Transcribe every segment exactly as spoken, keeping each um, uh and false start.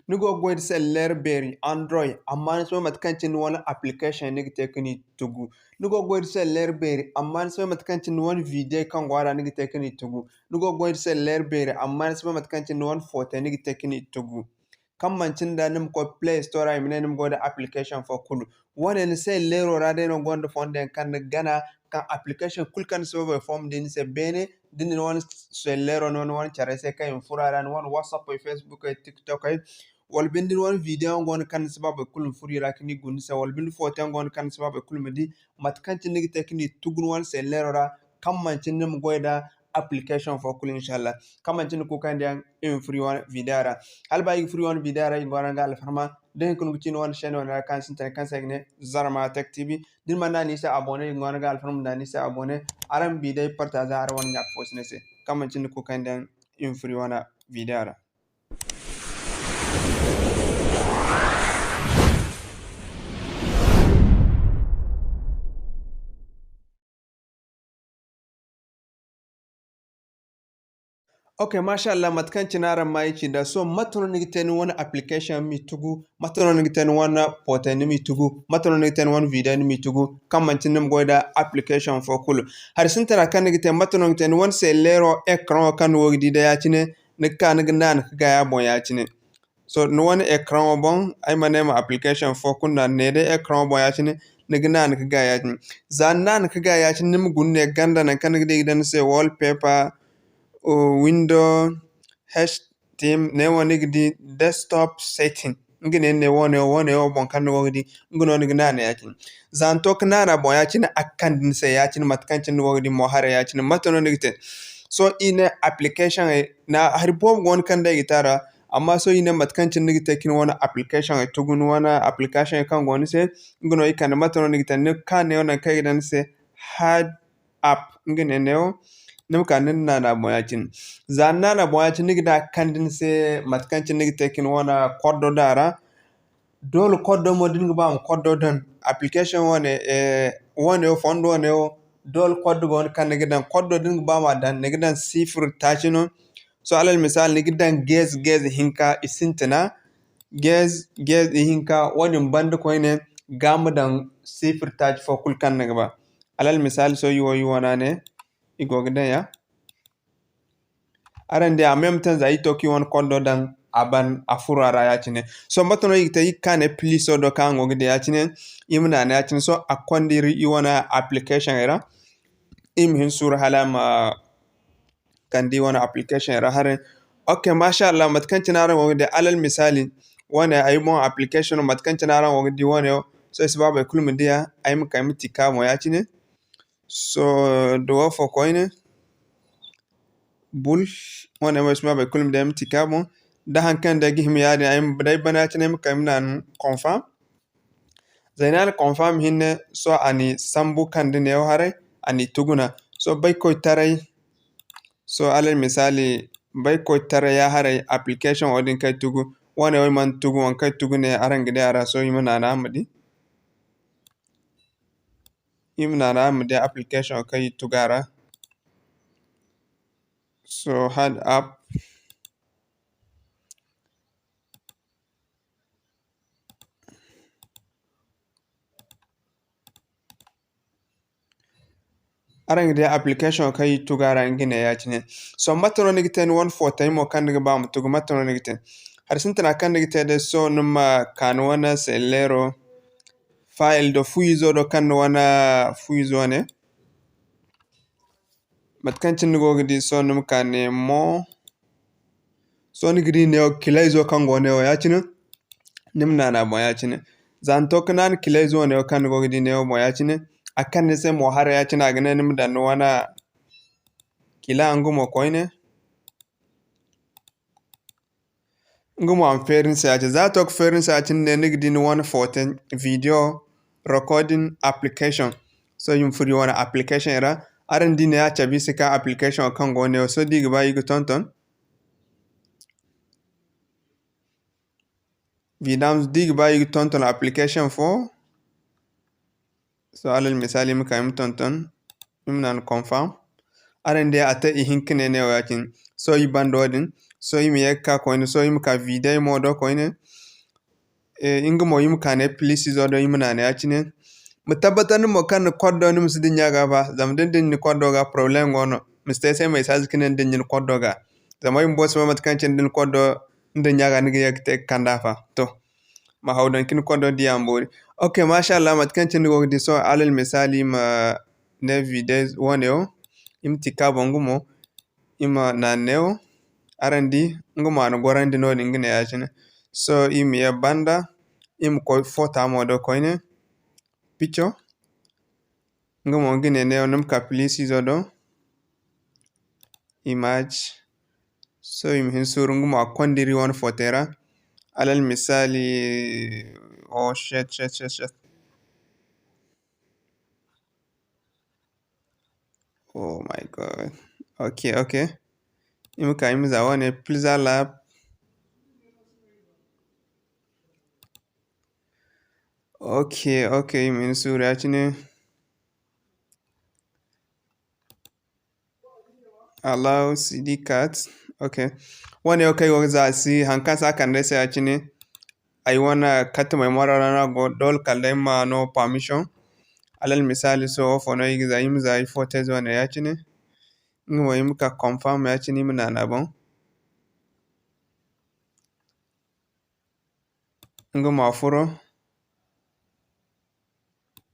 Ni go ga goy da selleer beeri, Android, amma ni si bay mate kaŋ cine ni wane application ni ga te ka ni tugu. Ni go ga goy da selleer beeri, amma ni si bay mate kaŋ cine ni wane video kaŋ go a ra ni ga te ka ni tugu. Ni go ga goy da selleer beeri, amma ni si bay mate kaŋ cine ni wane footey ni ga te ka ni tugu. Kaŋ manci nda ni ma koy Play Store ra, i ma ne ni ma goy da application fo kulu. Wane ni selleero ra day no gonda fondo yaŋ kaŋ ni ga gana, kaŋ application kulu kaŋ ni si bay boro fo ma di ni se beene, da ni na ni wane selleero no ni wane carey se kaŋ i ma furo a ra, ni wane WhatsApp ey, Facebook ey, TikTok ey, wala binde ni wane video yaŋ go no kaŋ ni si ba boro kulu ma furo i ra ka ni guna ni se, wala binde foto yaŋ go no kaŋ ni si ba boro kulu ma di, mate kaŋ cine ni ga te ka ni tugu ni wane selleero ra, kaŋ manci ni ma goy da application fo kulu, inshallah. Kaŋ manci ni kuukandiyaŋ, i ma furo i wane video ra. Hala ba i ga furo i wane video ra, i ga ŋwaaray araŋ ga alfarma, da hinka no ga ci ni wane chaîne wane ra kaŋ sintina kaŋ se i ga ne Zarma Tech T V. Da ni mana naŋ a ni se abonné, i ga ŋwaaray araŋ ga alfarma ma naŋ a ni se abonné. Araŋ ma bi day partager araŋ wane ɲa-ka-fo-sinay se. Kaŋ manci ni kuukandiyaŋ, i ma furo i wane video ra. Ok, masha Allah, mate kaŋ cine araŋ maa ay ci nda. Sohõ, mate no ni ga te ni wane application ni m'i tugu? Mate no ni ga te ni wane footey ni m'i tugu? Mate no ni ga te ni wane video ni m'i tugu? Kaŋ manci ni ma goy da application fo kulu. Hari sintina kaŋ ni ga te, mate no ni ga te ni wane selleero écran wo kaŋ ni go ga di day ya-cine, ni ga ka ni ga naanu ka gaay a boŋ ya-cine. Sohõ, ni wane écran wo boŋ, ay ma ne ma application fo kulu naanu, ne day écran wo boŋ ya-cine, ni ga naanu ka gaay ya-cine. Za ni naanu ka gaay ya-cine, ni ma guna ne ganda nangu kaŋ ni ga di i ga daŋ ni se wallpaper, uh, window, H T M, ne wo ni ga di desktop setting. Nga ne, ne wo, ne wo, ne wo boŋ kaŋ ni go ga di, nga no ni ga naanu ya-cine. Za ni to ka naanu a boŋ ya-cine, a ga kande ni se ya-cine, mate kaŋ cine ni go ga di mo haray ya-cine, mate no ni ga te? Sohõ, i ne application, eh, na, hari boobo go no kaŋ day i ga te a ra, amma sohõ i ne mate kaŋ cine ni ga te ka ni wane application tugu, ni wane application kaŋ go ni se, nga no i kande. Mate no ni ga te? Ni ga ka neewo nangu kaŋ i ga daŋ ni se hide app, nga ne neewo, ni ma ka ni naana boŋ ya-cine. Za ni naana boŋ ya-cine, ni ga di a ga kande ni se mate kaŋ cine ni ga te ka ni wane koddo daŋ a ra. Doole koddo mo, da ni ga ba ma koddo daŋ, application wane, eh, wane wo, fondo wane wo, doole koddo go no kaŋ ni ga daŋ. Koddo da ni ga ba ma daŋ, ni ga daŋ sifir taaci no. Sohõ, alal misaali, ni ga daŋ gez, gez hinka, i sintina, gez, gez ihinka, wo-din banda koyne, ga ma daŋ sifir taaci fo kulu kaŋ ni ga ba. Alal misaali, sohõ, i wo, i wana ne, i go ga daŋ ya. Araŋ di, a même temps za i to ka i wane koddo daŋ, a ban, a furo a ra ya-cine. Sohõ, mate no i ga te, i ga ka ne pliso do kaŋ araŋ go ga di ya-cine, i ma naana ya-cine. Sohõ, a ga konda iri i wane application ra, i ma hin suuru hala a ma kande i wane application ra haray. Ok, masha Allah, mate kaŋ cine araŋ go ga di, alal misaali, wane ay boŋ application, mate kaŋ cine araŋ go ga di wane, sohõ ay si ba boro kulu ma di a, ay ma kay ma tikka boŋ ya-cine. Sohõ, da wo fo koyne, bul, wane mo ay si ba boro kulu ma di ay ma tikka boŋ. Da haŋ kaŋ day ga hima yaadin, ay ma, day bana ya-cine ay ma kay ma naanu confirm. Za ay naanu confirm hinne, sohõ a n'i sambu kande neewo haray, a n'i tuguna. Sohõ bay koytaray, sohõ alal misaali, bay koytaray ya haray, application wo din kaŋ ay tugu, wane wo ay mana tugu, waŋ kaŋ ay tugu ne, araŋ ga di a ra, sohõ i ma naana ma di. I ma naana ma di application kaŋ i tugu a ra. Sohõ hide app. Araŋ ga di application kaŋ i tugu a ra nga ne ya-cine. Sohõ mate no ni ga te ni wane footey mo kaŋ ni ga ba ma tugu, mate no ni ga te? Hari sintina kaŋ ni ga te day, sohõ ni ma ka ni wane selleero file do fu izo do kaŋ ni wane fu izo wane. Mate kaŋ cine ni go ga di, sohõ ni ma ka ne mo. Sohõ ni ga di neewo, kila izo kaŋ go neewo ya-cine, ni ma naana boŋ ya-cine. Za ni to ka naana kila izo neewo kaŋ ni go ga di neewo boŋ ya-cine, a kaŋ ni se mo haray ya-cine, a ga ne ni ma daŋ ni wane kila nga mo koyne. Nga mo a ma feeri ni se ya-cine. Za a to ka feeri ni se ya-cine, ne ni ga di ni wane footey, video recording application. Sohõ i ma furo i wane application ra. Araŋ di ne a cabe i se ka application kaŋ go neewo. Sohõ da i ga ba i ga tonton. Vidam, da i ga ba i ga tonton application fo. Sohõ alal misaali, i ma ka i ma tonton, i ma naanu confirm. Araŋ di a te ihinka ne neewo ya-cine. Sohõ i banda wo-din. Sohõ iri ma ye ga ka koyne, sohõ iri ma ka vidéo mo do koyne. Eh, nga mo, iri ma ka ne plus izo do, iri ma naana ya-cine. Ma tabbatandi mo kaŋ ni koddo ni ma si dinya ga fa, zama da ni dinya ni koddo ga, problème go no. Ma si te ay se message ka ne ni dinya ni koddo ga. Zama ay bumbo si bay mate kaŋ cine da ni koddo ni dinya ga ni ga ye ga te ga kand'a fa. To, ma haw daŋ ka ni koddo diya ma boori. Ok, masha Allah, mate kaŋ cine ni go ga di sohõ, alal misaali, iri ma ne vidéo wane wo, iri ma tikka boŋ gumo, iri ma naana neewo, araŋ di, nga mo a na gorandi noodin, nga ne ya-cine. Sohõ iri ma ye banda, iri ma koy foota mo do koyne, picture, nga mo nga ne neewo, ni ma ka plus izo do, image. Sohõ iri ma hin suuru, nga mo a ga konda iri wane footey ra. Alal misaali, oh, shit, shit, shit, shit. Oh my God. Ok, ok. Iri ma ka, iri ma za wane, Pixel Lab. Ok, ok, iri ma hin suuru ya-cine. Allow C D card. Ok. Wane wo kaŋ ay go ga za a si, haŋ kaŋ se a kande ay se ya-cine. Ay wane carte mémoire ra no a go, doole kala day ma no permission. Alal misaali, sohõ wo fo no iri ga za, iri ma za iri footey wane ya-cine. Nga mo iri ma ka confirm ya-cine, iri ma naana boŋ. Nga mo a furo.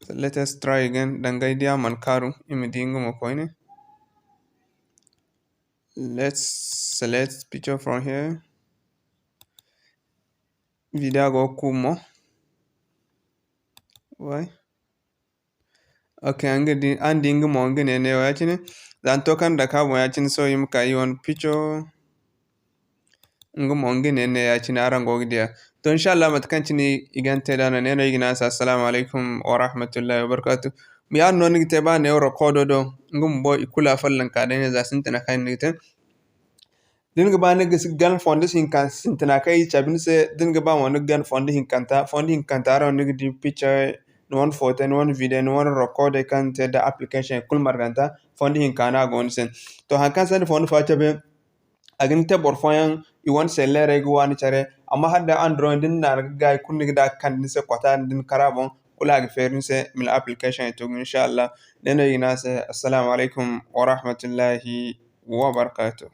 Let us try again. Danga ay di a mana kaaru, iri ma di nga mo koyne. Let's select picture from here. Vidéo go ga kuubu mo. Why? Ok, araŋ ga di, araŋ di nga mo nga ne neewo ya-cine. Za ni to kaŋ dake a boŋ ya-cine, sohõ iri ma ka iri wane picture. Nga mo nga ne ne ya-cine araŋ go ga diya. To, insha Allah, mate kaŋ cine i ga ni te nd'a no, ne no i ga ne a se, "Assalamu alaykum wa rahmatullahi wa barakatuh." Yaadin no ni ga te, ba neewo recordo do, nga bumbo i kulu afolloŋ ka day ne za sintina kaŋ ni ga te. Da ni ga ba ni ga gana fondo hinka sintina kaŋ i cabe ni se, da ni ga ba mo ni ga gana fondo hinkanta, fondo hinkanta ra no ni ga di picture, ni wane footey, ni wane vidéo, ni wane recordey kaŋ ni te nda application kulu marganta, fondo hinka no a go ni se. To, haŋ kaŋ se ni fondo fa cabe, a ga ni te boro fooyaŋ i wane selleerey ga waani care, amma hala day Android da ni naana ga gaayi kulu ni ga da ga kande ni se kota din da ni kar a boŋ, kulu a ga feeri ni se, ma ni application tugu, insha Allah. Ne no i ga ne a se, "Assalamu alaykum wa rahmatullahi wa barakatuh."